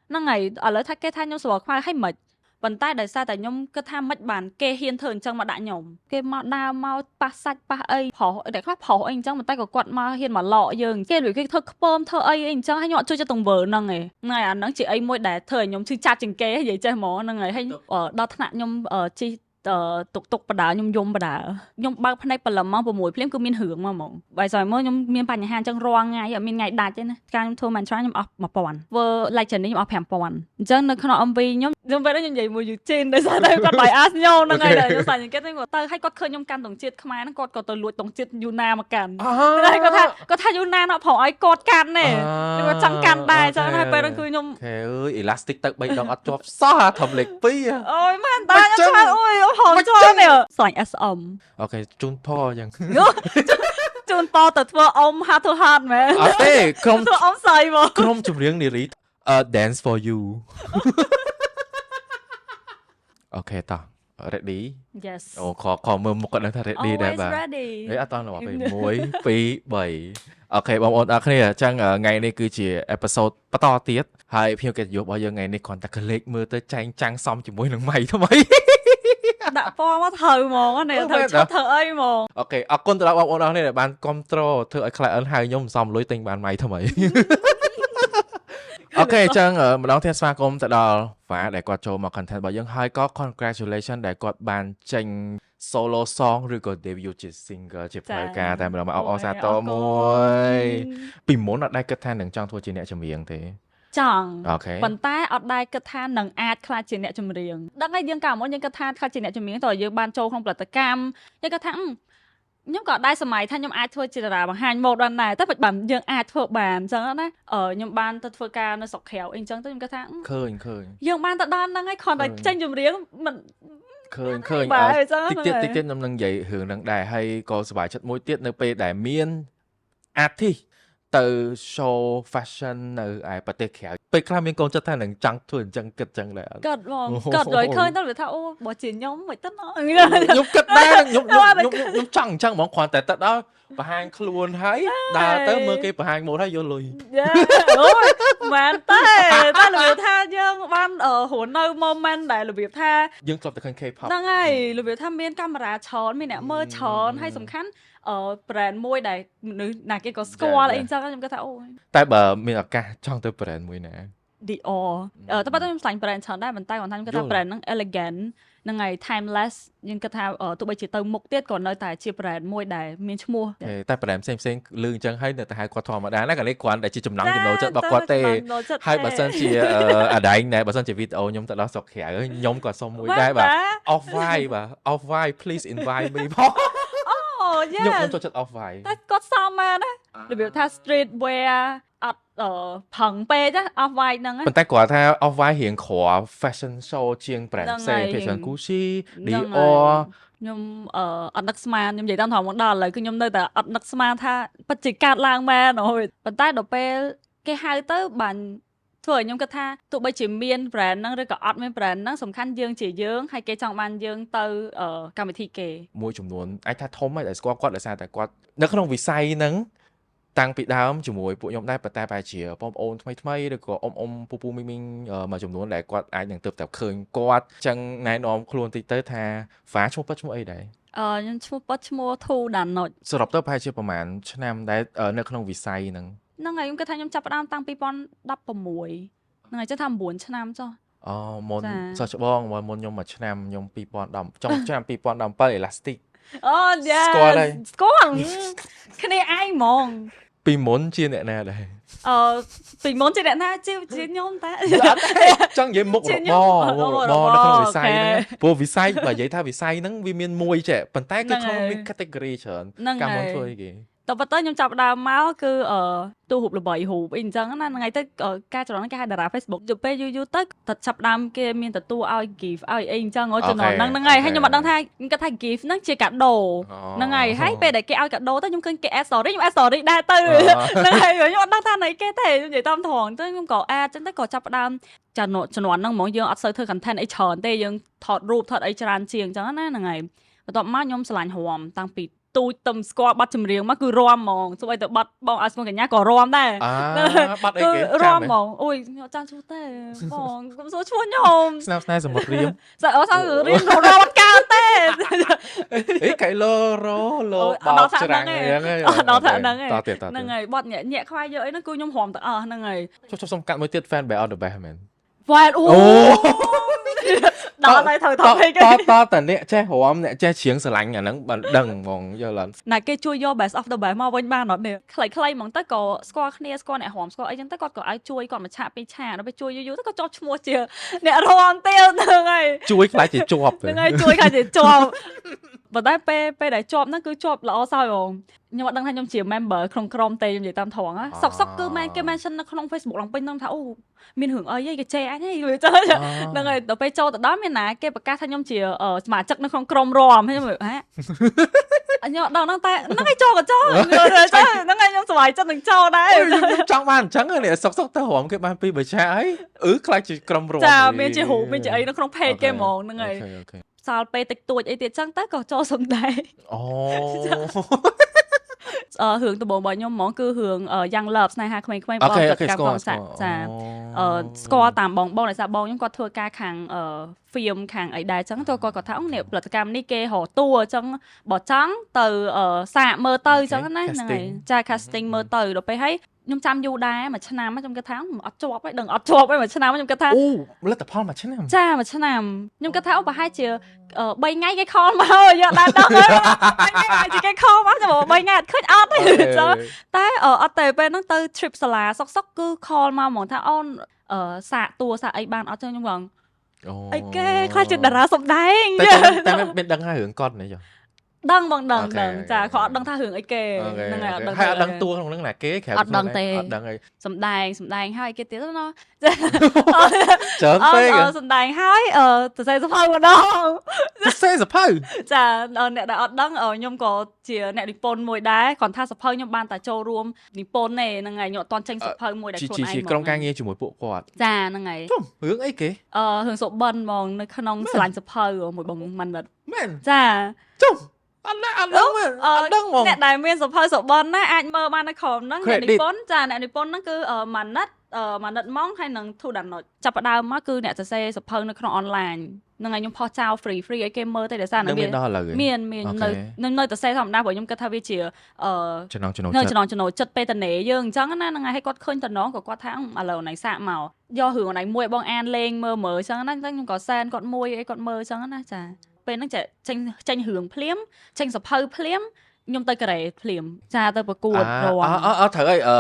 ហ្នឹងហើយឥឡូវថាគេថាខ្ញុំសម្បុរខ្មៅហើយមិនប៉ុន្តែដោយសារតែខ្ញុំគិតថាមិនបានគេហ៊ានធ្វើអញ្ចឹងមកដាក់ខ្ញុំគេមកដើរមកប៉ះសាច់ប៉ះអីប្រុសតែខ្លះប្រុសអីអញ្ចឹងប៉ុន្តែក៏គាត់មកហ៊ានមកឡកយើងគេដូចគេធ្វើខ្ពើមធ្វើអីអីអញ្ចឹងហើយខ្ញុំអត់ជួយចិត្តទង្វើហ្នឹងឯងហ្នឹងហើយអាហ្នឹងជាអីមួយដែលធ្វើឲ្យខ្ញុំឈឺចាប់ជាងគេនិយាយចេះហ្មងហ្នឹងហើយហើយដល់ថ្នាក់ខ្ញុំជិះតុកតុកបដាខ្ញុំយំបដាខ្ញុំបើកភ្នែកព្រលឹមម៉ោង6ភ្លាមគឺមានរឿងមកហ្មងបាយស្អីមើលខ្ញុំមានបញ្ហាអញ្ចឹងរាល់ថ្ងៃអត់មានថ្ងៃដាច់ទេណាការខ្ញុំធ្វើ mantra ខ្ញុំអស់1000ធ្វើ like នេះខ្ញុំអស់5000អញ្ចឹងនៅក្នុង MV ខ្ញុំខ្ញុំពេលនេះខ្ញុំនិយាយមួយ Eugene ដោយសារតែគាត់ bias ខ្ញុំហ្នឹងហើយខ្ញុំស្លាញ់គេទៅគាត់ទៅឲ្យគាត់ឃើញខ្ញុំកាន់ទង់ជាតិខ្មែរហ្នឹងគាត់ក៏ទៅលួចទង់ជាតិយូណាមកកាន់ហើយគាត់ថាគាត់ថាយូណាណប្រងឲ្យគាត់កាន់ទេគាត់ចង់កាន់ដែរអញ្ចឹងហើយពេលហ្នឹងគឺខ្ញុំ ខេអើយ elastic ទៅ3ដងអត់ជាប់សោះធំលេខ2 អូយមែនតាខ្ញុំឆ្លើយអូយហមជាប់នេះស្លាញ់ SM Okay ជូនពរអញ្ចឹង ជូនពរទៅធ្វើអ៊ំ heart to heart មែន អត់ទេក្រុម ធ្វើអ៊ំស្អីមក ក្រុមចម្រៀងនារី dance for you. Okay តោះ ready? Yes. អូខខមើលមុខគាត់ដឹងថា ready ដែរបាទ Always ready. ហេអត់តដល់ពេល1 2 3 okay បងប្អូនអរគ្នាអញ្ចឹងថ្ងៃនេះគឺជា episode បន្តទៀតហើយភ្ញៀវកិត្តិយសរបស់យើងថ្ងៃនេះគ្រាន់តែកលេចមើលទៅចែងចាំងសំជាមួយនឹងម៉ៃថ្មី ដាក់ពណ៌មកត្រូវហ្មងនេះត្រូវឆត់ត្រូវអីហ្មង Okay អរគុណទៅដល់បងប្អូនអរគ្នាដែលបានគ្រប់គ្រងធ្វើឲ្យ client ហៅខ្ញុំសំលុយទិញបានម៉ៃថ្មី Okay អញ្ចឹងម្ដងទៀតស្វាគមន៍ទៅដល់ហ្វាដែលគាត់ចូលមក content របស់យើងហើយក៏ congratulation ដែលគាត់បានចេញ solo song ឬក៏ debut ជា single ជាផ្លូវការតែម្ដងមកអបអរសាទរមួយពីមុនអត់ដែលគិតថានឹងចង់ធ្វើជាអ្នកចម្រៀងទេ ចង់ ប៉ុន្តែអត់ដែលគិតថានឹងអាចក្លាយជាអ្នកចម្រៀងដឹងហើយយើងកាលមុនយើងគិតថាក្លាយជាអ្នកចម្រៀងតើយើងបានចូលក្នុងផលិតកម្មយើងគិតថាខ្ញុំក៏ដែរសម័យថាខ្ញុំអាចធ្វើជាតារាបង្ហាញម៉ូដបានដែរតែមិនបានយើងអាចធ្វើបានអញ្ចឹងណាអឺខ្ញុំបានទៅធ្វើការនៅស្រុកក្រៅអីអញ្ចឹងទៅខ្ញុំគិតថា ឃើញឃើញ យើងបានទៅដល់ហ្នឹងហើយគ្រាន់តែចេញចម្រៀងមិន ឃើញឃើញ បាទអញ្ចឹង តិចទៀតតិចទៀតខ្ញុំនឹងនិយាយរឿងហ្នឹងដែរហើយក៏សប្បាយចិត្តមួយទៀតនៅពេលដែលមាន artist ទៅ show fashion នៅឯប្រទេសក្រៅពេលខ្លះមានកូនចិត្តថានឹងចង់ធ្វើអញ្ចឹងគិតអញ្ចឹងដែរអត់ គិតហ្មងគិតឲ្យឃើញទៅវាថាអូបើជាខ្ញុំមិនទៅណោះ ខ្ញុំគិតដែរខ្ញុំខ្ញុំខ្ញុំខ្ញុំចង់អញ្ចឹងហ្មងគ្រាន់តែទៅដល់បង្ហាញខ្លួនហើយដើរទៅមើលគេបង្ហាញម៉ូដហើយយកលុយ យ៉ាអូយមែនតែតែរបៀបថាយើងបានរស់នៅ moment ដែលរបៀបថា យើងធ្លាប់តែឃើញ K-pop ហ្នឹងហើយរបៀបថាមានកាមេរ៉ាច្រើនមានអ្នកមើលច្រើនហើយសំខាន់អឺ brand មួយដែលមនុស្សណាគេក៏ស្គាល់អីអញ្ចឹងខ្ញុំគិតថាអូយ តែបើមានឱកាសចង់ទៅ brand មួយណា Dior អឺតែប៉ុន្តែខ្ញុំស្លាញ់ brand ច្រើនដែរប៉ុន្តែគាត់ថាខ្ញុំគិតថា brand ហ្នឹង elegant ហ្នឹងហើយ timeless យើងគិតថាទោះបីជាទៅមុខទៀតក៏នៅតែជា brand មួយដែលមានឈ្មោះ តែ brand ផ្សេងផ្សេងលឺអញ្ចឹងហើយនៅតែហៅគាត់ធម្មតាណាកាលនេះគ្រាន់តែជាចំណង់ចំណូលចិត្តរបស់គាត់ទេហើយបើសិនជាអាដែងណែបើសិនជាវីដេអូខ្ញុំទៅដល់ស្រុកក្រៅខ្ញុំក៏សុំមួយដែរបាទ Off White បាទ Off White, please invite me ផង អូ ខ្ញុំខ្ញុំចូលចិត្ត Off White តែគាត់សមមែនណារបៀបថា street wear អត់ផឹងពេកណា Off White ហ្នឹង ប៉ុន្តែគាត់ថា Off White រៀងក្រ fashion show ជាង brand ផ្សេងភាគច្រើន Gucci, Dior ខ្ញុំអឺអត់នឹកស្មានខ្ញុំនិយាយតាមត្រង់មកដល់ឥឡូវគឺខ្ញុំនៅតែអត់នឹកស្មានថាពិតជាកាត់ឡើងមែនអូយប៉ុន្តែដល់ពេលគេហៅទៅបានធ្វើឲ្យខ្ញុំគិតថាទោះបីជាមាន brand ហ្នឹងឬក៏អត់មាន brand ហ្នឹងសំខាន់យើងជាយើងហើយគេចង់បានយើងទៅកម្មវិធីគេ មួយចំនួនអាចថាធំហើយដែលស្គាល់គាត់ដោយសារតែគាត់នៅក្នុងវិស័យហ្នឹងតាំងពីដើមជាមួយពួកខ្ញុំដែរប៉ុន្តែបែរជាបងប្អូនថ្មីថ្មីឬក៏អ៊ំអ៊ំពូពូមីមីងមួយចំនួនដែលគាត់អាចនឹងទើបតែឃើញគាត់ចឹងណែនាំខ្លួនតិចទៅថាហ្វាឈ្មោះពិតឈ្មោះអីដែរ អឺខ្ញុំឈ្មោះពិតឈ្មោះធូដាណុច សរុបទៅប្រហែលជាប្រហែលឆ្នាំដែលនៅក្នុងវិស័យហ្នឹង ហ្នឹងហើយខ្ញុំគិតថាខ្ញុំចាប់ផ្ដើមតាំងពី2016ហ្នឹងហើយចឹងថា9ឆ្នាំចុះ អូមុនសិស្សច្បងមុនខ្ញុំមួយឆ្នាំខ្ញុំ2010ចុងឆ្នាំ2017 Elastic អូយ៉ា ស្គាល់ហើយ ស្គាល់គ្នាឯងហ្មង ពីមុនជាអ្នកណាដែរ អឺពីមុនជាអ្នកណាជាជាខ្ញុំតា ចង់និយាយមុខរបរមុខរបរនៅក្នុងវិស័យហ្នឹងព្រោះវិស័យបើនិយាយថាវិស័យហ្នឹងវាមានមួយចេះប៉ុន្តែគឺក្នុងមាន category ច្រើនកាលមុនធ្វើអីគេ តប៉ុន្តែខ្ញុំចាប់ដើមមកគឺអឺទូរូបល្បីរូបអីអញ្ចឹងណាថ្ងៃទៅការចម្លងគេហៅតារា Facebook ទៅពេលយូរយូរទៅតែចាប់ដើមគេមានទទួលឲ្យ gift ឲ្យអីអញ្ចឹងជំនាន់ហ្នឹងហ្នឹងហើយហើយខ្ញុំអត់ដឹងថាខ្ញុំគិតថា gift ហ្នឹងជាកាដូហ្នឹងហើយហើយពេលដែលគេឲ្យកាដូទៅខ្ញុំឃើញគេ add story ខ្ញុំ add story ដែរទៅហ្នឹងហើយខ្ញុំអត់ដឹងថាណីគេទេខ្ញុំនិយាយតាមត្រង់ទៅខ្ញុំក៏ add ចឹងទៅក៏ចាប់ដើមជំនាន់ជំនាន់ហ្នឹងហ្មងយើងអត់សូវធ្វើ content អីច្រើនទេយើងថតរូបថតអីច្រើនជាងអញ្ចឹងណាហ្នឹងហើយបន្ទាប់មកខ្ញុំស្រឡាញ់រាំតាំងពី ទូចទៅស្គាល់បទចម្រៀងមកគឺរាំហ្មងសូម្បីតែបទបងឲ្យស្មោះកញ្ញាក៏រាំដែរ អាបទអី គឺ គេ រាំហ្មងអូយខ្ញុំអត់ចាំឈ្មោះទេបងកុំសួរឈ្មោះខ្ញុំ ស្នាមស្នេហ៍សមុទ្ររៀម ស្អស្រៀមរាំអត់កើតទេ អីកៃឡូរ៉ូឡូ អូយ បោក អត់ដល់ថ្នាក់ ច្រាំង ហ្នឹងឯង ហ្នឹង អត់ដល់ថ្នាក់ហ្នឹងឯង តទៀតតទៀត ហ្នឹងហើយបទញាក់ញាក់ខ្វាយយកអីហ្នឹងគឺខ្ញុំរាំទាំងអស់ហ្នឹងហើយ ជប់ជប់សុំកាត់មួយទៀត fan best of the best មែន វ៉ែអូ អូ ដល់ហើយត្រូវ ត topic តតតអ្នកចេះរាំអ្នកចេះច្រៀងស្រឡាញ់អាហ្នឹងបើដឹងហ្មងយល់អត់ ណាគេជួយយក best of the best មកវិញបានអត់នេះខ្លីៗហ្មងទៅក៏ស្គាល់គ្នាស្គាល់អ្នករាំស្គាល់អីចឹងទៅគាត់ក៏ឲ្យជួយគាត់មួយឆាកពីរឆាកដល់ពេលជួយយូរៗទៅក៏ចុះឈ្មោះជាអ្នករាំទៀតហ្នឹងហើយ ជួយខ្លាចជាជាប់ ហ្នឹងហើយជួយខ្លាចជាជាប់ប៉ុន្តែពេលពេលដែលជាប់ហ្នឹងគឺជាប់ល្អសើចហ្មងខ្ញុំអត់ដឹងថាខ្ញុំជា member ក្នុងក្រុមទេខ្ញុំនិយាយតាមត្រង់ណាសុកសុកគឺមែនគេ mention នៅក្នុង Facebook ឡើងពេញហ្នឹងថាអូមានរឿងអីហីគេជេរអញហីវាចឹងហ្នឹងហើយដល់ពេលចូលទៅដល់មានណាគេប្រកាសថាខ្ញុំជាសមាជិកនៅក្នុងក្រុមរាំហើយខ្ញុំហ៎ខ្ញុំអត់ដឹងហ្នឹងតែហ្នឹងហើយចូលក៏ចូលហ្នឹងហើយខ្ញុំសប្បាយចិត្តនឹងចូលដែរ ខ្ញុំចង់បានអញ្ចឹងនេះសុកសុកទៅរាំគេបានពីរបីឆាកអីអឺខ្លាចជាក្រុមរាំ ចាមានជារូបមានជាអីនៅក្នុង page គេហ្មងហ្នឹងហើយ okay សល់ពេលតិចតួចអីទៀតចឹងទៅក៏ចូលសំដែង អូ អឺរឿងដំបូងរបស់ខ្ញុំហ្មងគឺរឿង Young Love ស្នេហាក្មេងៗ អូ បង ខេអូខេ ផលិតកម្ម ស្គាល់ស្គាល់ កងសាក់ចាអឺស្គាល់តាមបងបងដោយសារបងខ្ញុំគាត់ធ្វើការខាងអឺ film ខាងអីដែរចឹងទៅគាត់គាត់ថាអូនេះផលិតកម្មនេះគេរកតួអញ្ចឹងបើចង់ទៅអឺសាកមើលទៅអញ្ចឹងណាហ្នឹងហើយចា casting មើលទៅដល់ពេលហើយខ្ញុំចាំយូរដែរមួយឆ្នាំខ្ញុំគិតថាអត់ជាប់ទេដឹងអត់ជាប់ទេមួយឆ្នាំខ្ញុំគិតថា អូលទ្ធផលមួយឆ្នាំ ចាមួយឆ្នាំខ្ញុំគិតថាអូប្រហែលជា3ថ្ងៃគេ call មកយកដែរដល់ហើយ3ថ្ងៃប្រហែលជាគេ call មកចាំ3ថ្ងៃអត់ឃើញអត់ទេចឹងតែអត់ទេពេលហ្នឹងទៅ trip សាលាសុកសុកគឺ call មកហ្មងថាអូនសាកតួសាកអីបានអត់ចឹងខ្ញុំបងអីគេខ្លាចជាតារាសម្ដែង តែតែមានដឹងហើយរឿងគាត់នេះចុះ ដឹងបងដឹងដឹងចាគាត់អត់ដឹងថារឿងអីគេ ហ្នឹងហើយអត់ដឹងហើយអត់ដឹងតួក្នុងហ្នឹងណាគេក្រៅ អត់ដឹងទេ អត់ដឹងអី សំដែងសំដែងហើយគេទៀតណោះ ច្រើនពេក សំដែងហើយអឺសរសេរសភៅម្ដង សរសេរសភៅ ចាអ្នកដែលអត់ដឹងខ្ញុំក៏ជាអ្នកនិពន្ធមួយដែរគ្រាន់ថាសភៅខ្ញុំបានតែចូលរួមនិពន្ធទេហ្នឹងហើយខ្ញុំអត់ទាន់ចេញសភៅមួយដែលខ្លួនឯង ជាក្រុមការងារជាមួយពួកគាត់ ចាហ្នឹងហើយ ជុំរឿងអីគេ អឺរឿងសុបិនហ្មងនៅក្នុងស្រឡាញ់សភៅមួយបងម៉ាន់វិត មែន ចា ជុំអត់អត់ដឹងមែនអត់ដឹងហ្មង អ្នកដែលមានសភៅសុបិនណាអាចមើលបាននៅក្រុមហ្នឹងអ្នកនិពន្ធចាអ្នកនិពន្ធហ្នឹងគឺម៉ាណិតម៉ាណិតម៉ងហើយនឹងធូដាណុចចាប់ផ្ដើមមកគឺអ្នកសរសេរសភៅនៅក្នុងអនឡាញហ្នឹងហើយខ្ញុំផុសចោល free free ឲ្យគេមើលទេដោយសារ នឹងមានដល់ឥឡូវ មានមាននៅនៅតែសេធម្មតាព្រោះខ្ញុំគិតថាវាជាអឺ ចំណងចំណូល ចិត្តចំណងចំណូលចិត្តពេលតនេយើងអញ្ចឹងណាហ្នឹងហើយគាត់ឃើញតំណងក៏គាត់ថាឥឡូវណៃសាកមកយករឿងណៃមួយបងអានលេងមើលមើលអញ្ចឹងណាអញ្ចឹងខ្ញុំក៏សែនគាត់មួយអីគាត់មើលអញ្ចឹងណាចាពេលហ្នឹងចេញចេញរឿងភ្លាមចេញសភៅភ្លាមខ្ញុំទៅកូរ៉េភ្លាមចាទៅប្រកួត រាំអអត្រូវហើយអឺ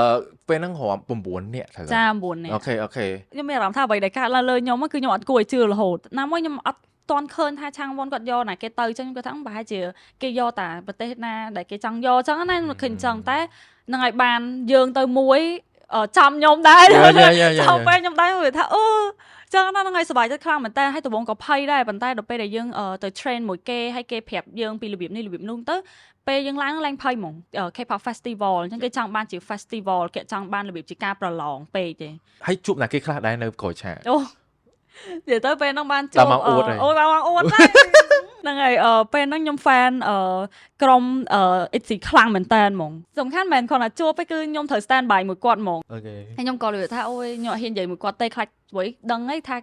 ពេលហ្នឹងរាំ9នាក់ត្រូវ ចា9នាក់ okay okay ខ្ញុំមានអារម្មណ៍ថាអ្វីដែលកើតឡើងលើខ្ញុំគឺខ្ញុំអត់គួរឲ្យជឿរហូតណាមួយខ្ញុំអត់តន់ឃើញថាឆាងវ៉ុនគាត់យកណាគេទៅចឹងខ្ញុំគាត់ថាប្រហែលជាគេយកតាប្រទេសណាដែលគេចង់យកចឹងណាខ្ញុំឃើញចឹងតែនឹងឲ្យបានយើងទៅមួយចំខ្ញុំដែរចំពេលខ្ញុំដែរវាថាអូចឹងណាហ្នឹងហើយសប្បាយចិត្តខ្លាំងមែនតើហើយដំបូងក៏ភ័យដែរប៉ុន្តែដល់ពេលដែលយើងទៅ train មួយគេហើយគេប្រាប់យើងពីរបៀបនេះរបៀបនោះទៅពេលយើងឡើងឡើងភ័យហ្មង K-pop festival អញ្ចឹងគេចង់បានជា festival គេចង់បានរបៀបជាការប្រឡងពេកទេ ហើយជួបណាគេខ្លះដែរនៅក្រោយឆាក អូនិយាយទៅពេលហ្នឹងបានជួ បមកអួត អូយមកអួតហើយហ្នឹងហើយអឺពេលហ្នឹងខ្ញុំ fan អឺក្រុមអឺ ITZY ខ្លាំងមែនតើហ្មងសំខាន់មែនគ្រាន់តែជួបពេលគឺខ្ញុំត្រូវ stand by មួយគាត់ហ្មង okay ហើយខ្ញុំក៏និយាយថាអូយខ្ញុំអត់ហ៊ាននិយាយមួយគាត់ទេខ្លាចព្រោះដឹងហើយថា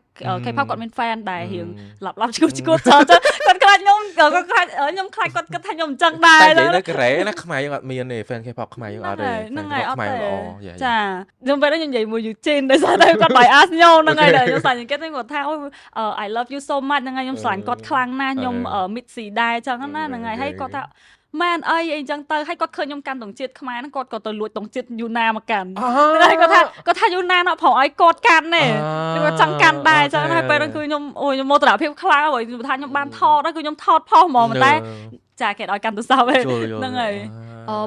K-pop គាត់មាន fan ដែររៀងឡាប់ឡាប់ឈួតឈួតចោលចឹងគាត់ខ្លាចខ្ញុំគាត់ខ្លាចខ្ញុំខ្លាចគាត់គិតថាខ្ញុំអញ្ចឹងដែរ តែនិយាយនៅកូរ៉េណាខ្មែរយើងអត់មានទេ fan K-pop ខ្មែរយើងអត់ទេ ហ្នឹងហើយអត់ ខ្មែរ ទេ ល្អ ចាខ្ញុំពេលហ្នឹងខ្ញុំនិយាយមួយ Eugene ដោយសារតែគាត់ bias ខ្ញុំហ្នឹងហើយខ្ញុំស្លាញ់គេគាត់ថាអូយ I love you so much ហ្នឹងហើយខ្ញុំស្លាញ់គាត់ខ្លាំងណាស់ខ្ញុំ MIDZY ដែរចឹងណាហ្នឹងហើយហើយគាត់ថាមែនអីអីចឹងទៅហើយគាត់ឃើញខ្ញុំកាន់ទង់ជាតិខ្មែរហ្នឹងគាត់ក៏ទៅលួចទង់ជាតិយូណាមកកាន់ហើយគាត់ថាគាត់ថាយូណាណប្រងឲ្យគាត់កាន់ទេគាត់ចង់កាន់ដែរចឹងហើយពេលហ្នឹងគឺខ្ញុំអូយខ្ញុំមោទនភាពខ្លាំងហើយខ្ញុំថាខ្ញុំបានថតហើយគឺខ្ញុំថតផុសហ្មងតែចាគេឲ្យកាន់ទូរស័ព្ទហ្នឹងហើយ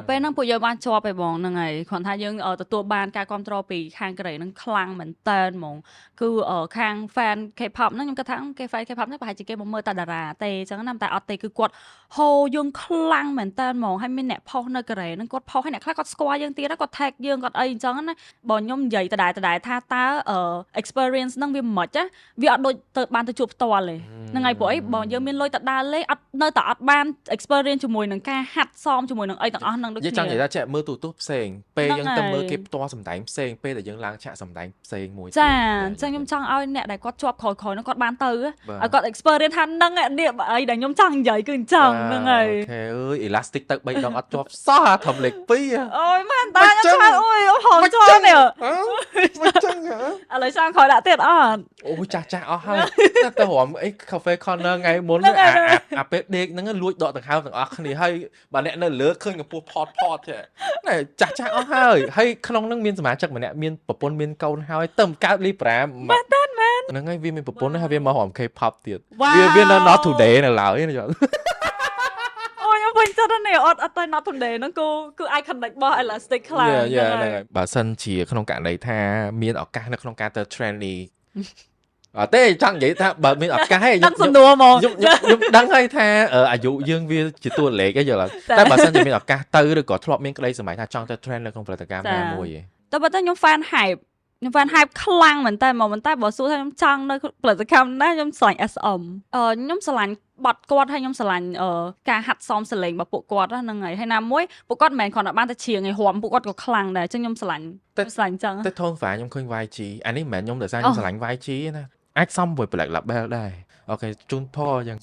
ពេលហ្នឹងពួកយើងបានជាប់ឯបងហ្នឹងហើយគ្រាន់ថាយើងទទួលបានការគ្រប់គ្រងពីខាងកូរ៉េហ្នឹងខ្លាំងមែនតើហ្មងគឺខាង fan K-pop ហ្នឹងខ្ញុំគិតថាគេ fan K-pop ហ្នឹងប្រហែលជាគេមកមើលតែតារាទេអញ្ចឹងណាតែអត់ទេគឺគាត់ហូយើងខ្លាំងមែនតើហ្មងហើយមានអ្នកផុសនៅកូរ៉េហ្នឹងគាត់ផុសហើយអ្នកខ្លះគាត់ស្គាល់យើងទៀតគាត់ tag យើងគាត់អីអញ្ចឹងណាបើខ្ញុំនិយាយដដែលដដែលថាតើ experience ហ្នឹងវាមិនណាវាអត់ដូចទៅបានទៅជួបផ្ទាល់ទេហ្នឹងហើយព្រោះអីបើយើងមានលុយទៅដើរលេងអត់នៅតែអត់បាន experience ជាមួយនឹងការហាត់សមជាមួយនឹងអីទាំងអស់ហ្នឹងដូច និយាយ គ្នា ចង់និយាយថាចេះមើលទូរទស្សន៍ផ្សេងពេល ហ្នឹង យើងទៅមើល ហើយ គេផ្ទាល់សម្ដែងផ្សេងពេលដែលយើងឡើងឆាកសម្ដែងផ្សេងមួយទៀត ចាអញ្ចឹងខ្ញុំចង់ឲ្យអ្នកដែលគាត់ជាប់ក្រោយៗហ្នឹងគាត់បានទៅ បាទ ឲ្យគាត់ experience ថាហ្នឹងឯនេះអីដែលខ្ញុំចង់និយាយគឺអញ្ចឹងហ្នឹងហើយ okay អើយ elastic ទៅ3ដងអត់ជាប់សោះអាធំលេខ2ហ៎ អូយមែនតាខ្ញុំឆ្លើយអូយហងជាប់នេះ មិនចឹងហ៎ ឥឡូវចាំក្រោយដាក់ទៀតអត់ អូយចាស់ចាស់អស់ហើយតែទៅរំអី Cafe Corner ថ្ងៃមុន ហ្នឹងហើយ អាអាអាពេលដេកហ្នឹងលួចដកដង្ហើមទាំងអស់គ្នាហើយបើអ្នកនៅលើឃើញកម្ពស់ផតផតចេះណែចាស់ចាស់អស់ហើយហើយក្នុងហ្នឹងមានសមាជិកម្នាក់មានប្រពន្ធមានកូនហើយទៅកើត Libra មែនតើមែនហ្នឹងហើយវាមានប្រពន្ធហើយវាមករំ K-pop ទៀតវាវានៅ not today នៅឡើយណាចុះ អូយខ្ញុំពេញចិត្តណាស់នេះអត់អត់ទៅ not today ហ្នឹងគឺគឺ iconic របស់ elastic ខ្លាំង yeah ហ្នឹងហើយបើសិនជាក្នុងករណីថាមានឱកាសនៅក្នុងការទៅ trainee អត់ទេចង់និយាយថាបើមានឱកាសឯង ដឹងសំណួរហ្មង ខ្ញុំខ្ញុំខ្ញុំដឹងហើយថាអាយុយើងវាជាតួលេខឯងយល់អត់តែបើសិនជាមានឱកាសទៅឬក៏ធ្លាប់មានក្តីសម័យថាចង់ទៅ train នៅក្នុងផលិតកម្មណាមួយឯង តែបើតែខ្ញុំ fan HYBE ខ្ញុំ fan HYBE ខ្លាំងមែនតើមកប៉ុន្តែបើសួរថាខ្ញុំចង់នៅផលិតកម្មណាខ្ញុំស្រឡាញ់ SM ខ្ញុំស្រឡាញ់បទគាត់ហើយខ្ញុំស្រឡាញ់ការហាត់សមសលេងរបស់ពួកគាត់ហ្នឹងហើយហើយណាមួយពួកគាត់មិនមែនគ្រាន់តែបានតែច្រៀងឯងរាំពួកគាត់ក៏ខ្លាំងដែរអញ្ចឹងខ្ញុំស្រឡាញ់ខ្ញុំស្រឡាញ់អញ្ចឹង តែ tone ហ្វាខ្ញុំឃើញ YG អានេះមិនមែនខ្ញុំដោយសារខ្ញុំស្រឡាញ់ YG ទេណាអាចសមមួយ Black Label ដែរ okay ជូនពរអញ្ចឹង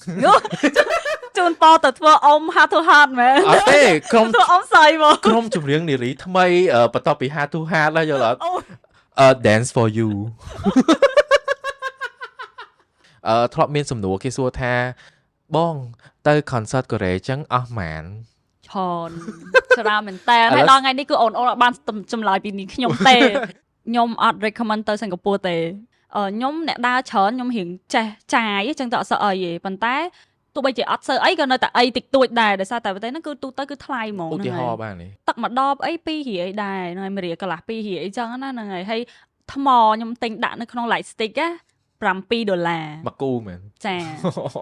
ជូនពរទៅធ្វើអ៊ំ Heart to Heart មែន អត់ទេក្រុម ធ្វើអ៊ំស្អីមក ក្រុមចម្រៀងនារីថ្មីបន្ទាប់ពី Heart to Heart ហើយយល់អត់ អូ Dance for you ធ្លាប់មានសំណួរគេសួរថាបងទៅ concert កូរ៉េអញ្ចឹងអស់ម៉ាន ច្រើនច្រើនមែនតើ ឥឡូវ ហើយដល់ថ្ងៃនេះគឺអូនអូនអត់បានចម្លើយពីនេះខ្ញុំទេខ្ញុំអត់ recommend ទៅសិង្ហបុរីទេខ្ញុំអ្នកដើរច្រើនខ្ញុំរៀងចេះចាយអញ្ចឹងទៅអត់សូវអីទេប៉ុន្តែទោះបីជាអត់សូវអីក៏នៅតែអីតិចតួចដែរដោយសារតែប្រទេសហ្នឹងគឺទូទៅគឺថ្លៃហ្មង ឧ ហ្នឹងហើយ ទាហរណ៍បាននេះ ទឹកម្ដបអី2រៀលដែរហ្នឹងហើយ1រៀលកន្លះ2រៀលអីចឹងណាហ្នឹងហើយហើយថ្មខ្ញុំទិញដាក់នៅក្នុង light stick ណា7ដុល្លារ មកគូមែន ចា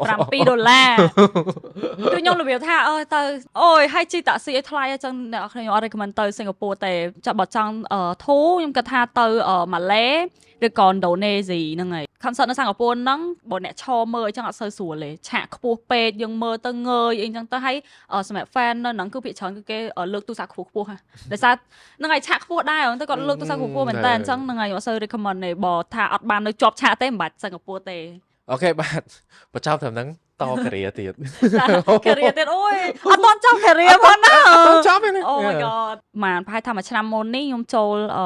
7ដុល្លារគឺខ្ញុំរបៀបថាអើយទៅអូយហើយជិះតាក់ស៊ីឲ្យថ្លៃអញ្ចឹងអ្នកនរគ្នាខ្ញុំអត់ recommend ទៅសិង្ហបុរីទេចាំបើចង់ធូរខ្ញុំគិតថាទៅម៉ាឡេឬក៏ឥណ្ឌូនេស៊ីហ្នឹងហើយ concert នៅសិង្ហបុរីហ្នឹងបើអ្នកឈរមើលអញ្ចឹងអត់សូវស្រួលទេឆាកខ្ពស់ពេកយើងមើលទៅងើយអីអញ្ចឹងទៅហើយសម្រាប់ fan នៅហ្នឹងគឺភាគច្រើនគឺគេលើកទូរស័ព្ទខ្ពស់ខ្ពស់ហ่ะដោយសារហ្នឹងហើយឆាកខ្ពស់ដែរទៅគាត់លើកទូរស័ព្ទខ្ពស់ខ្ពស់មែនតើអញ្ចឹងហ្នឹងហើយខ្ញុំអត់សូវ recommend ទេបើថាអត់បាននៅជាប់ឆាកទេមិនបាច់សិង្ហបុរីទេ okay បាទបញ្ចប់ត្រឹមហ្នឹងត career ទៀត ចា career ទៀតអូយអត់តន់ចប់ career ផងណា អត់ចប់ទេណា Oh my god ម៉ានប្រហែលថាមួយឆ្នាំមុននេះខ្ញុំចូលអឺ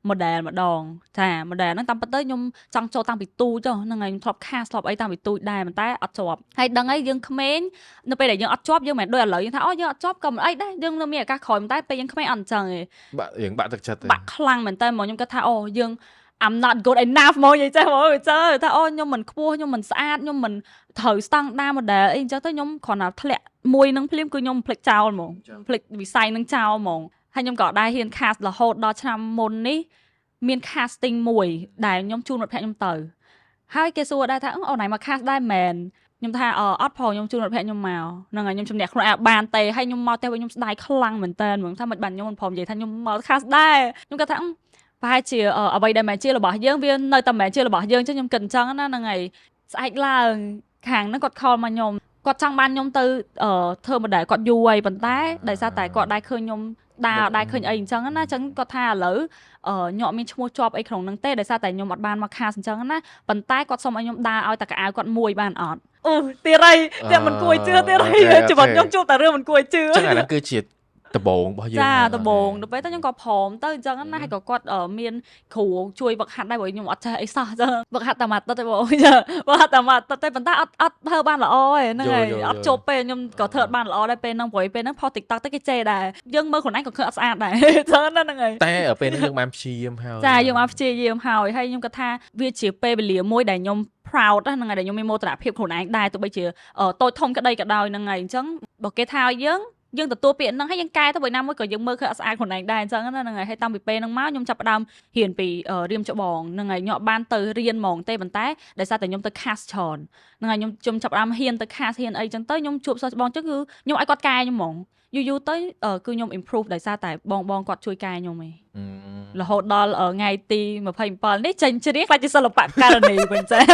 model ម្ដងចា model ហ្នឹងតាមពិតទៅខ្ញុំចង់ចូលតាំងពីទូចហ្នឹងហើយខ្ញុំធ្លាប់ cast ធ្លាប់អីតាំងពីទូចដែរប៉ុន្តែអត់ជាប់ហើយដឹងអីយើងក្មេងនៅពេលដែលយើងអត់ជាប់យើងមិនមែនដូចឥឡូវយើងថាអូយើងអត់ជាប់ក៏មិនអីដែរយើងនៅមានឱកាសក្រោយប៉ុន្តែពេលយើងក្មេងអត់អញ្ចឹងទេ បាក់រៀងបាក់ទឹកចិត្តទេ បាក់ខ្លាំងមែនតើហ្មងខ្ញុំគិតថាអូយើង I'm not good enough ហ្មងនិយាយចេះហ្មងវាចេះថាអូខ្ញុំមិនខ្ពស់ខ្ញុំមិនស្អាតខ្ញុំមិនត្រូវស្តង់ដារ model អីអញ្ចឹងទៅខ្ញុំគ្រាន់តែធ្លាក់មួយនឹងភ្លាមគឺខ្ញុំភ្លេចចោលហ្មងភ្លេចវិស័យនឹងចោលហ្មងហើយខ្ញុំក៏អត់ដែរហ៊ាន cast រហូតដល់ឆ្នាំមុននេះមាន casting មួយដែលខ្ញុំជូនមិត្តភក្តិខ្ញុំទៅហើយគេសួរដែរថាអូនឯងមក cast ដែរមែនខ្ញុំថាអត់ផងខ្ញុំជូនមិត្តភក្តិខ្ញុំមកហ្នឹងហើយខ្ញុំជំនះខ្លួនឯងបានទេហើយខ្ញុំមកតែវិញខ្ញុំស្ដាយខ្លាំងមែនតើហ្មងថាមិនបានខ្ញុំមិនព្រមនិយាយថាខ្ញុំមក cast ដែរខ្ញុំគាត់ថាប្រហែលជាអ្វីដែលមិនជារបស់យើងវានៅតែមិនជារបស់យើងចឹងខ្ញុំគិតអញ្ចឹងណាហ្នឹងហើយស្អែកឡើងខាងហ្នឹងគាត់ call មកខ្ញុំគាត់ចង់បានខ្ញុំទៅធ្វើ model គាត់យូរហើយប៉ុន្តែដោយសារតែគាត់ដែរឃើញខ្ញុំដើរដែរឃើញអីអញ្ចឹងណាអញ្ចឹងគាត់ថាឥឡូវខ្ញុំអត់មានឈ្មោះជាប់អីក្នុងហ្នឹងទេដោយសារតែខ្ញុំអត់បានមក cast អញ្ចឹងណាប៉ុន្តែគាត់សុំឲ្យខ្ញុំដើរឲ្យតែកៅអៅគាត់មួយបានអត់អូទៀតហើយទៀតមិនគួរជឿទៀតហើយជីវិតខ្ញុំជួបតែរឿងមិនគួរជឿ ចឹងអាហ្នឹងគឺជាដំបងរបស់យើង ចាដំបងដល់ពេលទៅខ្ញុំក៏ព្រមទៅអញ្ចឹងណាហើយក៏គាត់មានគ្រូជួយវឹកហាត់ដែរព្រោះខ្ញុំអត់ចេះអីសោះអញ្ចឹងវឹកហាត់តែមួយអាទិត្យទេបងចាវឹកហាត់តែមួយអាទិត្យទេប៉ុន្តែអត់អត់ធ្វើបានល្អទេហ្នឹងហើយអត់ជប់ទេខ្ញុំក៏ធ្វើអត់បានល្អដែរពេលហ្នឹងព្រោះពេលហ្នឹងផុស TikTok ទៅគេជេរដែរយើងមើលខ្លួនឯងក៏ឃើញអត់ស្អាតដែរចឹងណាហ្នឹងហើយ តែពេលហ្នឹងយើងបានព្យាយាមហើយ ចាយើងបានព្យាយាមហើយហើយខ្ញុំគាត់ថាវាជាពេលវេលាមួយដែលខ្ញុំ proud ហ្នឹងហើយដែលខ្ញុំមានមោទនភាពខ្លួនឯងដែរទោះបីជាតូចធំក្តីក៏ដោយហ្នឹងហើយអញ្ចឹងបើគេថាឲ្យយើង យើងទទួលពាក្យហ្នឹងហើយយើងកែទៅបើណាមួយក៏យើងមើលឃើញអត់ស្អាតខ្លួនឯងដែរអញ្ចឹងណាហ្នឹងហើយហើយតាំងពីពេលហ្នឹងមកខ្ញុំចាប់ផ្ដើមរៀនពីរៀមច្បងហ្នឹងហើយខ្ញុំអត់បានទៅរៀនហ្មងទេប៉ុន្តែដោយសារតែខ្ញុំទៅ cast ច្រើនហ្នឹងហើយខ្ញុំខ្ញុំចាប់ផ្ដើមហ៊ានទៅ cast ហ៊ានអីចឹងទៅខ្ញុំជួបសិស្សច្បងចឹងគឺខ្ញុំឲ្យគាត់កែខ្ញុំហ្មងយូរយូរទៅគឺខ្ញុំ improve ដោយសារតែបងបងគាត់ជួយកែខ្ញុំឯងរហូតដល់ថ្ងៃទី27នេះចេញច្រៀងក្លាយជាសិល្បករនីវិញចា។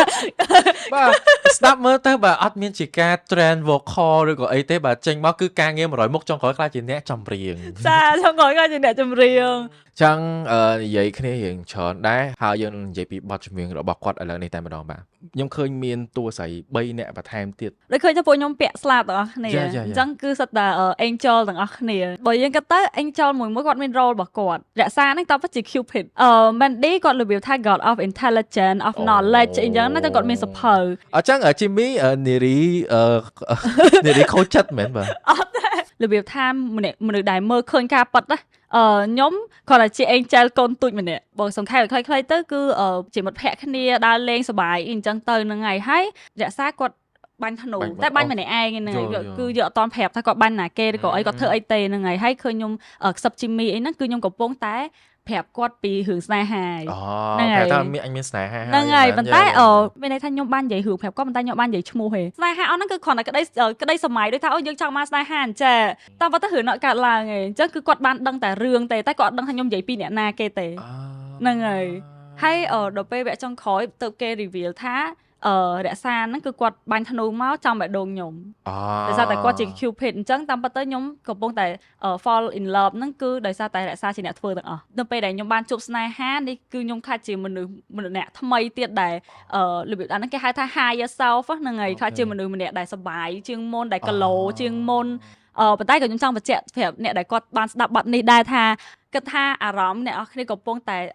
បាទស្ដាប់មើលទៅបាទអត់មានជាការ train vocal ឬក៏អីទេបាទចេញមកគឺការងារ100មុខចុងក្រោយក្លាយជាអ្នកចម្រៀង។ ចាចុងក្រោយក្លាយជាអ្នកចម្រៀង។ ចឹងនិយាយគ្នារៀងច្រើនដែរហើយយើងនឹងនិយាយពីបទចម្រៀងរបស់គាត់ឥឡូវនេះតែម្ដងបាទខ្ញុំឃើញមានតួស្រី3នាក់បន្ថែមទៀត។ ដូចឃើញថាពួកខ្ញុំពាក់ស្លាបទាំងអស់គ្នាអញ្ចឹងគឺសុទ្ធតែ angel ទាំងអស់គ្នាបើយើងគិតទៅ angel មួយមួយគាត់មាន role របស់គាត់រក្សាហ្នឹងតើពិតជា Cupid Mandy គាត់របៀបថា god of intelligence of knowledge អីចឹងណាតែគាត់មានសភៅ។ អញ្ចឹង Jimmy នារីនារីខូចចិត្តមែនបាទ? អត់ទេរបៀបថាម្នាក់មនុស្សដែលមើលឃើញការប៉ັດណាខ្ញុំគាត់តែជា angel កូនទូចម្នាក់បើសង្ខេបខ្លីៗទៅគឺជាមិត្តភក្តិគ្នាដើរលេងសប្បាយអីអញ្ចឹងទៅហ្នឹងហើយហើយរក្សាគាត់បាញ់ធ្នូតែបាញ់ម្នាក់ឯងហ្នឹងហើយគឺយកអត់តន់ប្រាប់ថាគាត់បាញ់ណាគេឬក៏អីគាត់ធ្វើអីទេហ្នឹងហើយហើយឃើញខ្ញុំខ្សឹបជីមីអីហ្នឹងគឺខ្ញុំកំពុងតែប្រាប់គាត់ពីរឿងស្នេហា ហ្នឹងហើយថាមានអញមានស្នេហា។ ហ្នឹងហើយប៉ុន្តែអឺមានន័យថាខ្ញុំបាននិយាយរឿងប្រាប់គាត់ប៉ុន្តែខ្ញុំបាននិយាយឈ្មោះទេស្នេហាអស់ហ្នឹងគឺគ្រាន់តែក្តីក្តីសម័យដូចថាអូយើងចង់មកស្នេហាអញ្ចឹងតាមពិតទៅរឿងនោះកើតឡើងឯងអញ្ចឹងគឺគាត់បានដឹងតែរឿងទេតែគាត់អត់ដឹងថាខ្ញុំនិយាយពីអ្នកណាគេទេហ្នឹងហើយហើយដល់ពេលវគ្គចុងក្រោយទៅគេ reveal ថារក្សាហ្នឹងគឺគាត់បាញ់ធ្នូមកចំបេះដូងខ្ញុំដោយសារតែគាត់ជា Cupid អញ្ចឹងតាមពិតទៅខ្ញុំកំពុងតែ fall in love ហ្នឹងគឺដោយសារតែរក្សាជាអ្នកធ្វើទាំងអស់នៅពេលដែលខ្ញុំបានជួបស្នេហានេះគឺខ្ញុំក្លាយជាមនុស្សម្នាក់ថ្មីទៀតដែលរបៀបអាហ្នឹងគេហៅថា higher self ហ្នឹងហើយក្លាយជាមនុស្សម្នាក់ដែលសប្បាយជាងមុនដែល glow ជាងមុនប៉ុន្តែក៏ខ្ញុំចង់បញ្ជាក់ប្រាប់អ្នកដែលគាត់បានស្ដាប់បទនេះដែរថាគិតថាអារម្មណ៍អ្នកនរគ្នាកំពុងតែ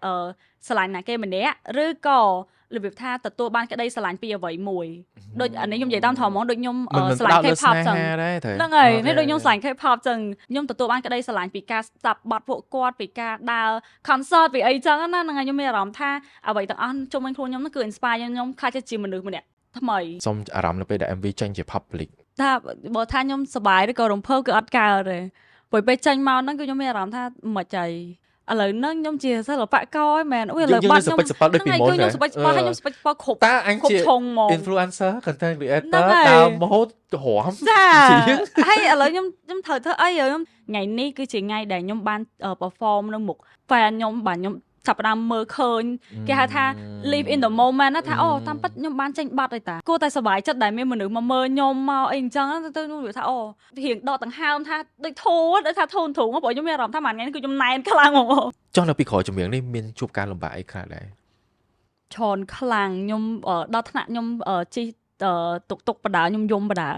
ស្រឡាញ់ណាគេម្នាក់ឬក៏របៀបថាទទួលបានក្តីស្រឡាញ់ពីអ្វីមួយដូចអានេះខ្ញុំនិយាយតាមត្រង់ហ្មងដូចខ្ញុំស្រឡាញ់ K-pop ចឹងហ្នឹងហើយនេះដូចខ្ញុំស្រឡាញ់ K-pop ចឹងខ្ញុំទទួលបានក្តីស្រឡាញ់ពីការស្ដាប់បទពួកគាត់ពីការដើរ concert ពីអីចឹងណាហ្នឹងហើយខ្ញុំមានអារម្មណ៍ថាអ្វីទាំងអស់ជុំវិញខ្លួនខ្ញុំហ្នឹងគឺ inspire ខ្ញុំក្លាយជាមនុស្សម្នាក់ថ្មី។ សូមអារម្មណ៍នៅពេលដែល MV ចេញជា public។ ថាបើថាខ្ញុំសប្បាយឬក៏រំភើបគឺអត់កើតទេព្រោះពេលចេញមកហ្នឹងគឺខ្ញុំមានអារម្មណ៍ថាមិនចៃឥឡូវហ្នឹងខ្ញុំជាសិល្បករហ្នឹងមែនអូយឥឡូវបាត់ខ្ញុំសពិចសពិលដូចពីមុន ខ្ញុំសពិចសពិលហើយខ្ញុំសពិចសពិលគ្រប់ តើអញជា influencer content creator ដើមម៉ូដរំ ចាហើយឥឡូវខ្ញុំខ្ញុំត្រូវធ្វើអីខ្ញុំថ្ងៃនេះគឺជាថ្ងៃដែលខ្ញុំបាន perform នៅមុខ fan ខ្ញុំបាទខ្ញុំចាប់ផ្ដើមមើលឃើញគេហៅថា live in the moment ណាថាអូតាមពិតខ្ញុំបានចេញបាត់ហើយតាគួរតែសប្បាយចិត្តដែលមានមនុស្សមកមើលខ្ញុំមកអីអញ្ចឹងទៅខ្ញុំនិយាយថាអូរៀងដកដង្ហើមថាដូចធូរដូចថាធូរធូរព្រោះខ្ញុំមានអារម្មណ៍ថាមួយថ្ងៃនេះគឺខ្ញុំណែនខ្លាំងហ្មង។ ចុះនៅពីក្រោយចម្រៀងនេះមានជួបការលំបាកអីខ្លះដែរ? ច្រើនខ្លាំងខ្ញុំដល់ថ្នាក់ខ្ញុំជិះតុកតុកបដាខ្ញុំយំបដា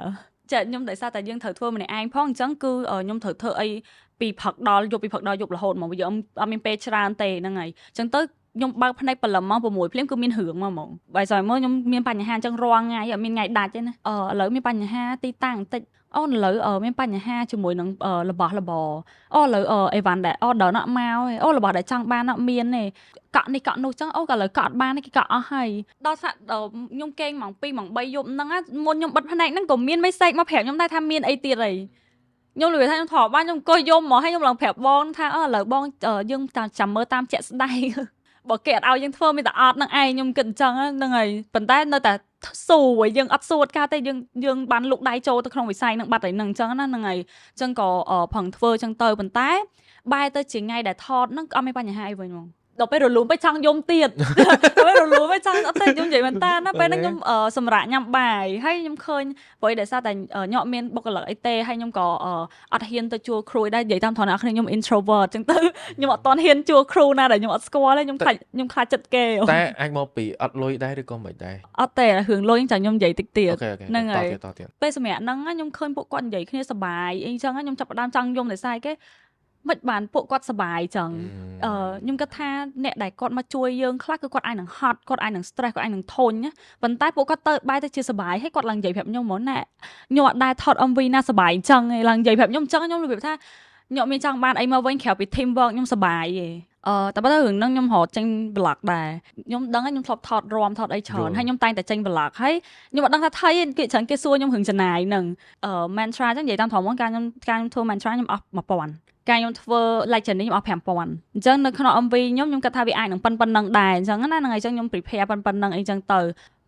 ចាខ្ញុំដោយសារតែយើងត្រូវធ្វើម្នាក់ឯងផងអញ្ចឹងគឺខ្ញុំត្រូវធ្វើអីពីព្រឹកដល់យប់ពីព្រឹកដល់យប់រហូតហ្មងយើងអត់មានពេលច្រើនទេហ្នឹងហើយអញ្ចឹងទៅខ្ញុំបើកភ្នែកព្រលឹមម៉ោង6ភ្លាមគឺមានរឿងមកហ្មងបើស្អីមើលខ្ញុំមានបញ្ហាអញ្ចឹងរាល់ថ្ងៃអត់មានថ្ងៃដាច់ទេណាអឺឥឡូវមានបញ្ហាទីតាំងបន្តិចអូឥឡូវមានបញ្ហាជាមួយនឹងរបស់របរអូឥឡូវអីវ៉ាន់ដែល order ណក់មកអូរបស់ដែលចង់បានអត់មានទេកក់នេះកក់នោះចឹងអូក៏ឥឡូវកក់អត់បានទេគេកក់អស់ហើយដល់ថ្នាក់ខ្ញុំគេងម៉ោង2ម៉ោង3យប់ហ្នឹងមុនខ្ញុំបិទភ្នែកហ្នឹងក៏មាន message មកប្រាប់ខ្ញុំដែរថាមានអីទៀតអីខ្ញុំនិយាយថាខ្ញុំថតបានខ្ញុំអង្គុយយំហ្មងហើយខ្ញុំឡើងប្រាប់បងថាអឺឥឡូវបងយើងចាំមើលតាមជាក់ស្ដែងបើគេអត់ឲ្យយើងធ្វើមានតែអត់នឹងឯងខ្ញុំគិតអញ្ចឹងហ្នឹងហើយប៉ុន្តែនៅតែស៊ូហើយយើងអត់សួតកើតទេយើងយើងបានលុកដៃចូលទៅក្នុងវិស័យនឹងបាត់ហើយនឹងអញ្ចឹងណាហ្នឹងហើយអញ្ចឹងក៏ប្រឹងធ្វើអញ្ចឹងទៅប៉ុន្តែបែរទៅជាថ្ងៃដែលថតហ្នឹងក៏អត់មានបញ្ហាអីវិញហ្មងដល់ពេលរលូនទៅចង់យំទៀតដល់ពេលរលូនទៅចង់អត់ទេខ្ញុំនិយាយមែនតើណាពេលហ្នឹងខ្ញុំសម្រាប់ញ៉ាំបាយហើយខ្ញុំឃើញព្រោះដោយសារតែខ្ញុំអត់មានបុគ្គលិកអីទេហើយខ្ញុំក៏អត់ហ៊ានទៅជួលគ្រូដែរនិយាយតាមត្រង់អ្នកគ្នាខ្ញុំ introvert អញ្ចឹងទៅខ្ញុំអត់តន់ហ៊ានជួលគ្រូណាដែលខ្ញុំអត់ស្គាល់ទេខ្ញុំខ្លាចខ្ញុំខ្លាចចិត្តគេ។ តែអាចមកពីអត់លុយដែរឬក៏មិនដែរ? អត់ទេរឿងលុយចាំខ្ញុំនិយាយតិចទៀត ហ្នឹងហើយពេលសម្រាប់ហ្នឹងខ្ញុំឃើញពួកគាត់និយាយគ្នាសប្បាយអីចឹងខ្ញុំចាប់ផ្ដើមចង់យំដោយសារគេមិនបានពួកគាត់សប្បាយចឹងខ្ញុំគិតថាអ្នកដែលគាត់មកជួយយើងខ្លះគឺគាត់អាចនឹងហត់គាត់អាចនឹង stress គាត់អាចនឹងធុញណាប៉ុន្តែពួកគាត់ទៅបែរទៅជាសប្បាយហើយគាត់ឡើងនិយាយប្រាប់ខ្ញុំហ្មងណែខ្ញុំអត់ដែលថត MV ណាសប្បាយអញ្ចឹងឯងឡើងនិយាយប្រាប់ខ្ញុំអញ្ចឹងខ្ញុំរបៀបថាខ្ញុំមានចង់បានអីមកវិញក្រៅពី team work ខ្ញុំសប្បាយឯង តែបើទៅរឿងហ្នឹងខ្ញុំរត់ចេញ vlog ដែរខ្ញុំដឹងហើយខ្ញុំធ្លាប់ថតរាំថតអីច្រើនហើយខ្ញុំតែងតែចេញ vlog ហើយខ្ញុំអត់ដឹងថាថៃទេគេច្រើនគេសួរខ្ញុំរឿងចំណាយហ្នឹងmantra អញ្ចឹងនិយាយតាមត្រង់មកការខ្ញុំធ្វើ mantra ខ្ញុំអស់1000ការខ្ញុំធ្វើ like នេះខ្ញុំអស់5000អញ្ចឹងនៅក្នុង MV ខ្ញុំខ្ញុំគិតថាវាអាចនឹងប៉ុណ្្នឹងដែរអញ្ចឹងណាហ្នឹងហើយអញ្ចឹងខ្ញុំ prepare ប៉ុណ្្នឹងអីចឹងទៅ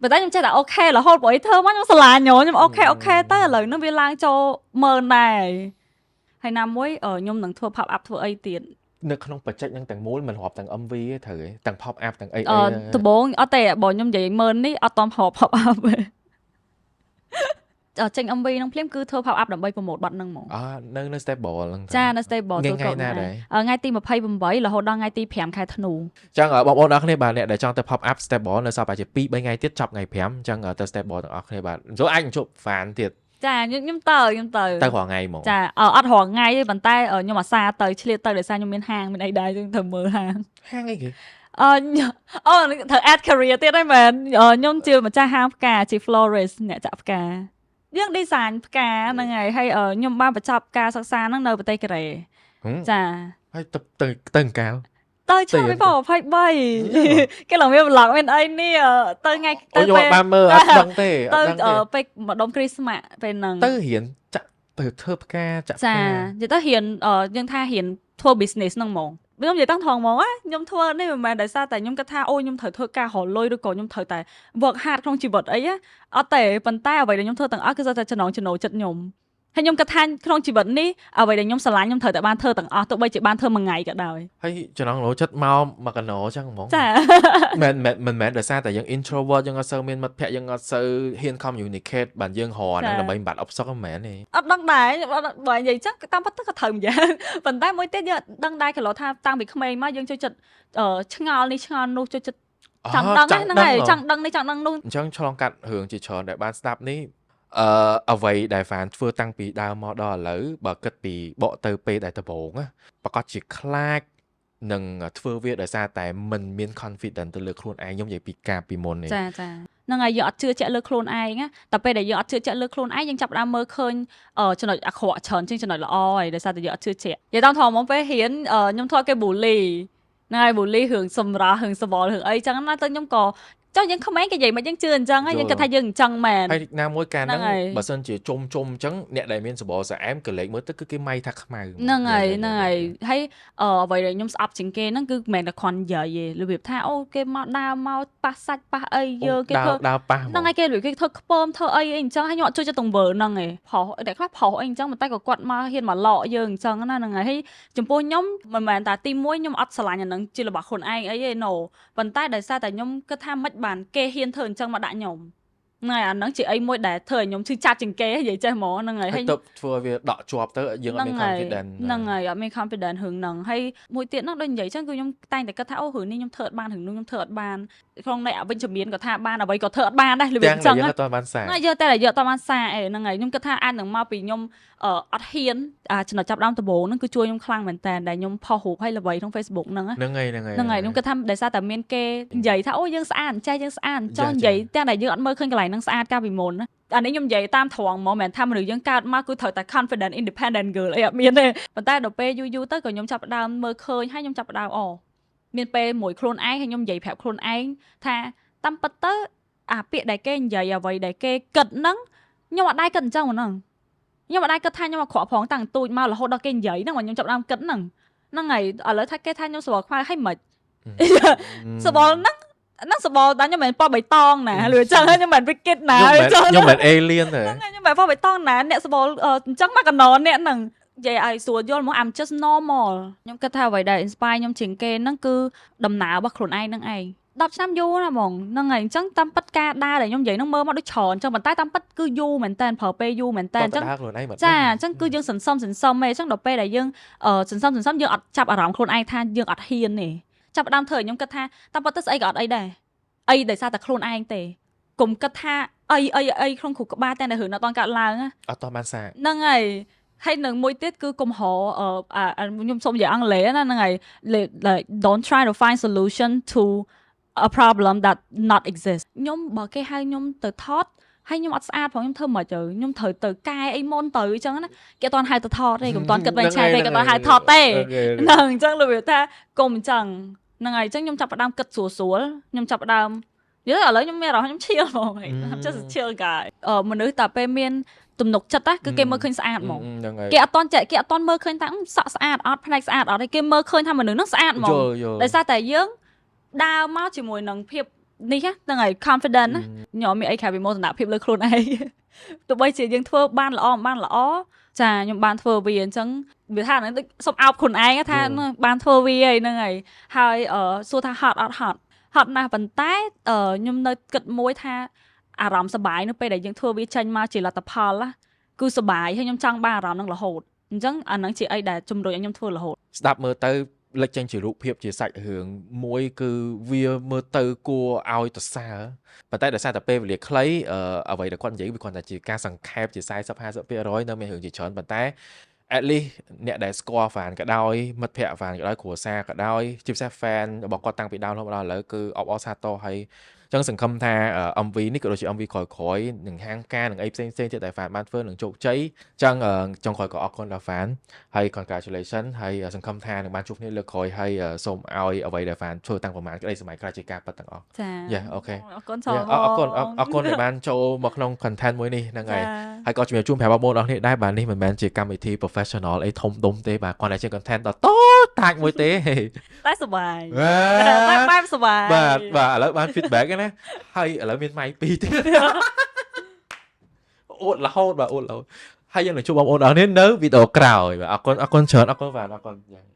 ប៉ុន្តែខ្ញុំចេះតែ okay រហូតព្រោះអីធ្វើមកខ្ញុំស្រឡាញ់ខ្ញុំ okay okay ទៅឥឡូវហ្នឹងវាឡើងចូលម៉ឺនដែរហើយណាមួយខ្ញុំនឹងធ្វើ pop up ធ្វើអីទៀត នៅក្នុង project ហ្នឹងទាំងមូលមិនរាប់ទាំង MV ទេត្រូវទេទាំង pop up ទាំងអី អឺ អី ដំបូងអត់ទេបើខ្ញុំនិយាយម៉ឺននេះអត់តរាប់ pop up ទេចេញ MV ហ្នឹងភ្លាមគឺធ្វើ pop up ដើម្បីpromote បទហ្នឹងហ្មង អនៅ stable ហ្នឹង ចានៅ stable ថ្ងៃថ្ងៃណាដែរ ថ្ងៃទី28រហូតដល់ថ្ងៃទី5ខែធ្នូ អញ្ចឹងបងប្អូនអរគ្នាបាទអ្នកដែលចង់ទៅ pop up stable នៅសល់ប្រហែលជា2 3ថ្ងៃទៀតចប់ថ្ងៃ5អញ្ចឹងទៅ stable ទាំងអស់គ្នាបាទចូលអាចជួប fan ទៀត ចាខ្ញុំទៅខ្ញុំទៅ ទៅរាល់ថ្ងៃហ្មង ចាអត់រាល់ថ្ងៃទេប៉ុន្តែខ្ញុំអាសាទៅឆ្លៀតទៅដោយសារខ្ញុំមានហាងមានអីដែរខ្ញុំត្រូវមើលហាង ហាងអីគេ អឺអូត្រូវ add career ទៀតហើយមែនខ្ញុំជាម្ចាស់ហាងផ្កាជា florist អ្នកចាក់ផ្កាយើង design ផ្កាហ្នឹងហើយហើយខ្ញុំបានបញ្ចប់ការសិក្សាហ្នឹងនៅប្រទេសកូរ៉េចា ហើយទៅទៅទៅអង្កាល ទៅឆ្នាំ2023គេឡើងមាន vlog មានអីនេះទៅថ្ងៃ ទៅខ្ញុំអត់បានមើលអត់ដឹងទេ ទៅពេលម្ដុំគ្រីស្មាស់ពេលហ្នឹង ទៅរៀនចាក់ទៅធ្វើផ្កាចាក់ ផ្កាចានិយាយទៅរៀនយើងថារៀនធ្វើ business ហ្នឹងហ្មងខ្ញុំនិយាយតាំងថងហ្មងណាខ្ញុំធ្វើនេះមិនមែនដោយសារតែខ្ញុំគិតថាអូខ្ញុំត្រូវធ្វើការរកលុយឬក៏ខ្ញុំត្រូវតែ work hard ក្នុងជីវិតអីអត់ទេប៉ុន្តែអ្វីដែលខ្ញុំធ្វើទាំងអស់គឺសុទ្ធតែចំណងចំណូលចិត្តខ្ញុំហើយខ្ញុំគិតថាក្នុងជីវិតនេះអ្វីដែលខ្ញុំស្រឡាញ់ខ្ញុំត្រូវតែបានធ្វើទាំងអស់ទោះបីជាបានធ្វើមួយថ្ងៃក៏ដោយ ហើយចំណងចំណូលចិត្តមកមកកណោចឹងហ្មង ចា មិនមែនមិនមែនដោយសារតែយើង introvert យើងអត់សូវមានមិត្តភក្តិយើងអត់សូវហ៊ាន communicate បានយើងរកហ្នឹងដើម្បីបាត់អបសុខមិនមែនទេ អត់ដឹងដែរបើនិយាយចឹងតាមពិតទៅក៏ត្រូវម្យ៉ាងប៉ុន្តែមួយទៀតយើងដឹងដែរកន្លោថាតាំងពីក្មេងមកយើងចូលចិត្តឆ្ងល់នេះឆ្ងល់នោះចូលចិត្តចង់ដឹងហ្នឹងហើយចង់ដឹងនេះចង់ដឹងនោះ អញ្ចឹងឆ្លងកាត់រឿងជាច្រើនដែលបានស្ដាប់នេះអ្វីដែលហ្វានធ្វើតាំងពីដើមមកដល់ឥឡូវបើគិតពីបកទៅពេលដែលដំបូងណាប្រកាសជាខ្លាចនឹងធ្វើវាដោយសារតែមិនមាន confidence ទៅលើខ្លួនឯងខ្ញុំនិយាយពីការពីមុននេះ ចាចាហ្នឹងហើយយើងអត់ជឿជាក់លើខ្លួនឯងណាតែពេលដែលយើងអត់ជឿជាក់លើខ្លួនឯងយើងចាប់ផ្ដើមមើលឃើញចំណុចអាក្រក់ច្រើនជាងចំណុចល្អហើយដោយសារតែយើងអត់ជឿជាក់និយាយតាមថងមកពេលរៀនខ្ញុំធ្លាប់គេ bully ហ្នឹងហើយ bully រឿងសម្រស់រឿងសបល់រឿងអីចឹងណាទៅខ្ញុំក៏ចុះយើងក្មេងគេនិយាយមកយើងជឿអញ្ចឹងហើយយើងគិតថាយើងអញ្ចឹងមែន ហើយណាមួយកាលហ្នឹងបើសិនជាជុំជុំអញ្ចឹងអ្នកដែលមានសបល់ស្រអែមក៏លេចមើលទៅគឺគេម៉ៃថាខ្មៅ ហ្នឹងហើយហ្នឹងហើយហើយអ្វីដែលខ្ញុំស្អប់ជាងគេហ្នឹងគឺមិនមែនតែគ្រាន់និយាយទេរបៀបថាអូគេមកដើរមកប៉ះសាច់ប៉ះអីយើងគេធ្វើ ដើរប៉ះ ហ្នឹងហើយគេរបៀបគេធ្វើខ្ពើមធ្វើអីអីអញ្ចឹងហើយខ្ញុំអត់ចូលចិត្តទង្វើហ្នឹងឯងប្រុសតែខ្លះប្រុសអីអញ្ចឹងប៉ុន្តែក៏គាត់មកហ៊ានមកឡកយើងអញ្ចឹងណាហ្នឹងហើយហើយចំពោះខ្ញុំមិនមែនតែទីមួយខ្ញុំអត់ស្រឡាញ់អាហ្នឹងជារបស់ខ្លួនឯងអីទេ no ប៉ុន្តែដោយសារតែខ្ញុំគិតថាមិនបានគេហ៊ានធ្វើអញ្ចឹងមកដាក់ខ្ញុំហ្នឹងហើយអាហ្នឹងជាអីមួយដែលធ្វើឲ្យខ្ញុំឈឺចាប់ជាងគេនិយាយចេះហ្មងហ្នឹងហើយ ហើយទៅធ្វើឲ្យវាដក់ជាប់ទៅយើងអត់មាន confidence ហ្នឹងហើយអត់មាន confidence រឿងហ្នឹងហើយមួយទៀតហ្នឹងដូចនិយាយចឹងគឺខ្ញុំតែងតែគិតថាអូរឿងនេះខ្ញុំធ្វើអត់បានរឿងនោះខ្ញុំធ្វើអត់បានក្នុងន័យអវិជ្ជមានក៏ថាបានអ្វីក៏ធ្វើអត់បានដែររបៀបចឹង យើងអត់បានសា ណាយើងតែយើងអត់បានសាអីហ្នឹងហើយខ្ញុំគិតថាអាចនឹងមកពីខ្ញុំអត់ហ៊ានចំណុចចាប់ដើមដំបូងហ្នឹងគឺជួយខ្ញុំខ្លាំងមែនតើដែលខ្ញុំផុសរូបឲ្យល្បីក្នុង Facebook ហ្នឹង ហ្នឹងហើយហ្នឹងហើយ ហ្នឹងហើយខ្ញុំគិតថាដោយសារតែមានគេនិយាយថាអូយើងស្អាតចេះយើងស្អាតចង់និយាយទាំងដែលយើងអត់មើលឃើញកន្លែងហ្នឹងស្អាតកាលពីមុនណាអានេះខ្ញុំនិយាយតាមត្រង់ហ្មងមិនមែនថាមនុស្សយើងកើតមកគឺត្រូវតែ confident independent girl អីអត់មានទេប៉ុន្តែដល់ពេលយូរយូរទៅក៏ខ្ញុំចាប់ផ្ដើមមើលឃើញហើយខ្ញុំចាប់ផ្ដើមអូមានពេលមួយខ្លួនឯងហើយខ្ញុំនិយាយប្រាប់ខ្លួនឯងថាតាមពិតទៅអាពាក្យដែលគេនិយាយអ្វីដែលគេគិតហ្នឹងខ្ញុំអត់ដែរគិតអញ្ចឹងហ្នឹងខ្ញុំអត់ដែរគិតថាខ្ញុំអាក្រក់ផងតាំងទូចមករហូតដល់គេនិយាយហ្នឹងខ្ញុំចាប់ផ្ដើមគិតហ្នឹងហ្នឹងហើយឥឡូវថាគេថាខ្ញុំសបល់ខ្មៅហើយមិនសបល់ហ្នឹងហ្នឹងសបល់តែខ្ញុំមិនមែនពណ៌បៃតងណាលឺចឹងខ្ញុំមិនមែន wicked ណា ចឹងខ្ញុំមិន alien ទេ ហ្នឹងខ្ញុំមិនពណ៌បៃតងណាអ្នកសបល់អញ្ចឹងមកកណអ្នកហ្នឹងនិយាយឲ្យស្រួលយល់ហ្មង I'm just normal ខ្ញុំគិតថាអ្វីដែល inspire ខ្ញុំជាងគេហ្នឹងគឺដំណើររបស់ខ្លួនឯងហ្នឹងឯង10ឆ្នាំយូរណាហ្មងហ្នឹងហើយអញ្ចឹងតាមពិតការដើរដែលខ្ញុំនិយាយហ្នឹងមើលមកដូចច្រើនអញ្ចឹងប៉ុន្តែតាមពិតគឺយូរមែនតើប្រើពេលយូរមែនតើអញ្ចឹងចាអញ្ចឹងគឺយើងសន្សំសន្សំឯងអញ្ចឹងដល់ពេលដែលយើងសន្សំសន្សំយើងអត់ចាប់អារម្មណ៍ខ្លួនឯងថាយើងអត់ហ៊ានទេចាប់ផ្ដើមធ្វើឲ្យខ្ញុំគិតថាតាមពិតទៅស្អីក៏អត់អីដែរអីដោយសារតែខ្លួនឯងទេកុំគិតថាអីអីអីក្នុងគ្រូក្បាលតែនៅរឿងអត់តកើតឡើង អត់តបានសា ហ្នឹងហើយហើយនឹងមួយទៀតគឺកុំរខ្ញុំសូមនិយាយអង់គ្លេសណាហ្នឹងហើយ like don't try to find solution to a problem that not exist ខ្ញុំបើគេហៅខ្ញុំទៅថត ហើយខ្ញុំអត់ស្អាតផងខ្ញុំធ្វើមិនទៅខ្ញុំត្រូវទៅកែអីមុនទៅអញ្ចឹងណាគេអត់ទាន់ហៅទៅថតទេកុំទាន់គិតវែងឆ្ងាយពេកគេអត់ទាន់ហៅថតទេ ហ្នឹងអញ្ចឹងរបៀបថាកុំអញ្ចឹងហ្នឹងហើយអញ្ចឹងខ្ញុំចាប់ផ្ដើមគិតស្រួលស្រួលខ្ញុំចាប់ផ្ដើមយល់ឥឡូវខ្ញុំមានអារម្មណ៍ខ្ញុំ chill ហ្មង I'm just a chill guy អឺមនុស្សតែពេលមានទំនុកចិត្តណាគឺគេមើលឃើញស្អាតហ្មង ហ្នឹងហើយ គេអត់តន់ចេះគេអត់តន់មើលឃើញថាសក់ស្អាតអត់ផ្នែកស្អាតអត់ទេគេមើលឃើញថាមនុស្សហ្នឹងស្អាតហ្មង យល់យល់ ដោយសារតែយើងដើរមកជាមួយនឹងភាពនេះហ្នឹងហើយ confident ណាខ្ញុំមានអីក្រៅពីមោទនភាពលើខ្លួនឯង ទោះបីជាយើងធ្វើបានល្អមិនបានល្អចាខ្ញុំបានធ្វើវាអញ្ចឹងវាថាហ្នឹងដូចសុំអោបខ្លួនឯងថាបានធ្វើវាហើយហ្នឹងហើយហើយសួរថាហត់អត់ហត់ហត់ណាស់ប៉ុន្តែខ្ញុំនៅគិតមួយថាអារម្មណ៍សប្បាយនៅពេលដែលយើងធ្វើវាចេញមកជាលទ្ធផលណាគឺសប្បាយហើយខ្ញុំចង់បានអារម្មណ៍ហ្នឹងរហូតអញ្ចឹងអាហ្នឹងជាអីដែលជំរុញឲ្យខ្ញុំធ្វើរហូត ស្ដាប់មើលទៅលេចចេញជារូបភាពជាសាច់រឿងមួយគឺវាមើលទៅគួរឲ្យសរសើរប៉ុន្តែដោយសារតែពេលវេលាខ្លីអ្វីដែលគាត់និយាយវាគ្រាន់តែជាការសង្ខេបជា40 50%នៅមានរឿងជាច្រើនប៉ុន្តែ at least អ្នកដែលស្គាល់ហ្វានក៏ដោយមិត្តភ័ក្តិហ្វានក៏ដោយគ្រួសារក៏ដោយជាពិសេស fan របស់គាត់តាំងពីដើមរហូតមកដល់ឥឡូវគឺអបអរសាទរហើយចឹងសង្ឃឹមថា MV នេះក៏ដូចជា MV ក្រោយៗនឹងហាងការនឹងអីផ្សេងៗទៀតដែលហ្វានបានធ្វើនឹងជោគជ័យចឹងចុងក្រោយក៏អរគុណដល់ហ្វានហើយ congratulation ហើយសង្ឃឹមថានឹងបានជួបគ្នាលើកក្រោយហើយសូមឲ្យអ្វីដែលហ្វានធ្វើតាំងប្រហែលក្តីសម័យក្លាយជាការពិតទាំងអស់ ចា Yeah, okay. អរគុណច្រើន អរគុណអរគុណដែលបានចូលមកក្នុង content មួយនេះហ្នឹងហើយហើយក៏ជំរាបជូនប្រាប់បងប្អូនអរគ្នាដែរបាទនេះមិនមែនជាកម្មវិធី professional អីធំដុំទេបាទគ្រាន់តែជា content ដ៏តូចតាចមួយទេ តែសប្បាយតែបែបសប្បាយ បាទបាទឥឡូវបាន feedback ណាហើយឥឡូវមាន mic ពីរទៀតអួតរហូតបាទអួតរហូតហើយយើងនឹងជួបបងប្អូនអរគ្នានៅវីដេអូក្រោយបាទអរគុណអរគុណច្រើនអរគុណបាទអរគុណ។